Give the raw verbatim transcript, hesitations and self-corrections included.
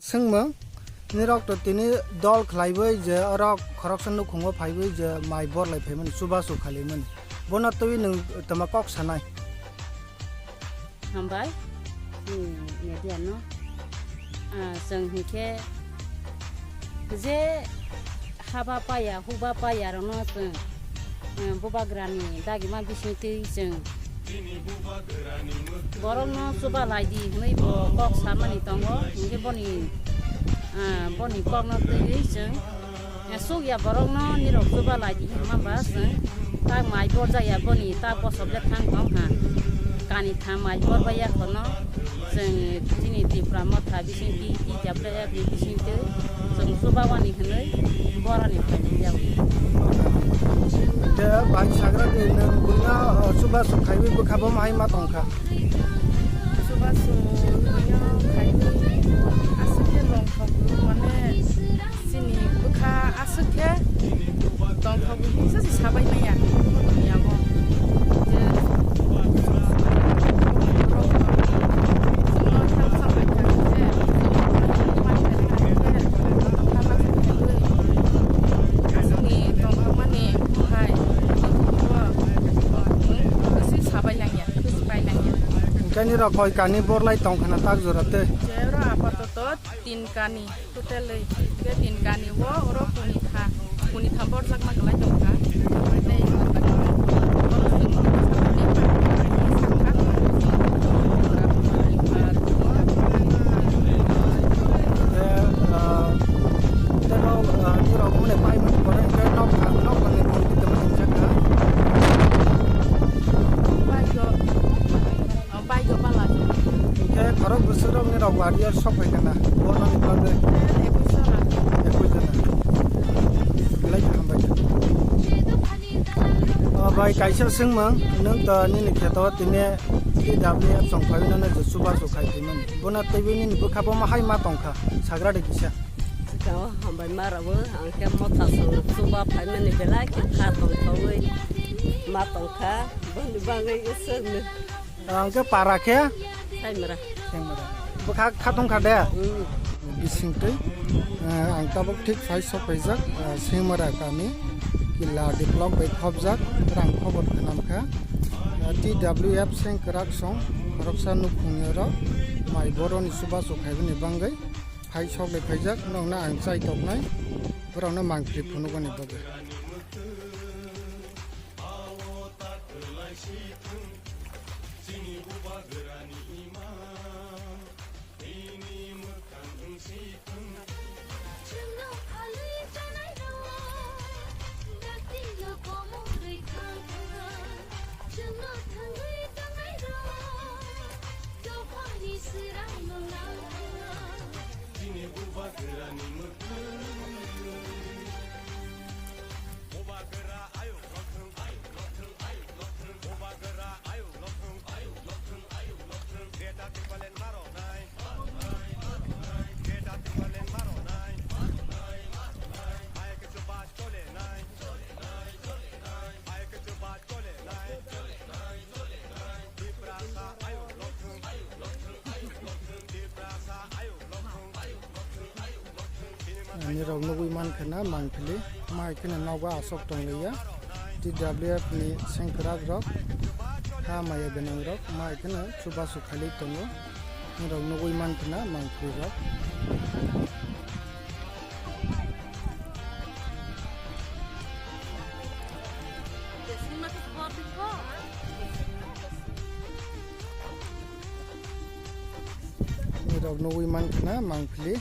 Swngmung, nirok to tini dol khlaiwi je orok khoroksa nukhungo phaiwi je mai borlai phaimani, chubachu khailaimani. Bono twiwi nwng tama kok sanai? Hambai, hmm, media no. Ah, chwng hinkhe je haba paya, huba paya rokno chwng, eh, bubagrani dagima bisingtwi chwng borokno chuba lai di hwnwi bo kok samani tongo, hinkhe boni, ah, boni kokno twiwi chwng, eh, sukya borokno nirok chuba lai di hwnma ba chwng tak mai borjakya boni tak bosok le thang tong ha. Kani tham mai bor baiya khono. Chwng chini Tipra Motha bisingtwi, T W F ni bisingtwi chwng chubawani hwnwi boroni phainai yago. Khe bai sagra de nwng buino, uh, chubachu khaiwi bwkha bo hai ma tongkha? Chubachu buino khaiwi aswk khe longthok mane. Chini bwkha aswk khe tongthok hwnwi se sabai maya, yago. Je aswkni tongthokmani hai aswk sabai langya, bujipai langya. Hwnkhe nirok koi kani borlai tongkhana tak jora tei? Je oro apatoto tin kani. Hotel le, ke tin kani o, oro kuni kha, kuni kha borjakma kwlai tongkha. Tei oro chwng sakha. Tei, ah, tei no, ah, nirok mune pai mani pore, hwnkhe nok kha, nok mane kong twi tongma hwnjakha. Bai go. O, bai go bala. Hwnkhe khorok bwswk rok ni rok lari ya sok phai kana. Bo nang ni bagwi. Ekush jona. Ekush jona. Belai kaham bai. O bai kaisa swngmung, nwng to nini kheto tini T W F song phai nani je chubachu khai phai mani. Bona teibo nini bwkha bo ma hai ma tongkha. Sagra de kisa. Sikao hambai ma rabo, ang khe motha song chuba phai mani belai khe kha tongthowi ma tongkha. Boni bagwi iswk ni. Ang khe para khe? Saimra. Saimra. Bwkha khatung kha de? Mm. Bisingtwi, eh, ang tabuk thik phai sok phaijak, eh, Saimra kami, Killa D block bai khobjak, rang khobor khnam kha. Eh, T W F seng kwrak song, khoroksa nukhung ni oro, mai boroni chubachu khaibani bangwi, phai sok le phaijak, nokna ang chai toknai, borokno mangpili phunukani bagwi. Nirok nugwi mankha na mangpili, ma hai kheno nogo aswk tonglia. T W F ni sengkwrak rok, ha maya gwnang rok, ma hai kheno chubachu khailai tongo. Nirok nugwi mankha na mangpili rok. Nirok nugwi mankha na mangpili.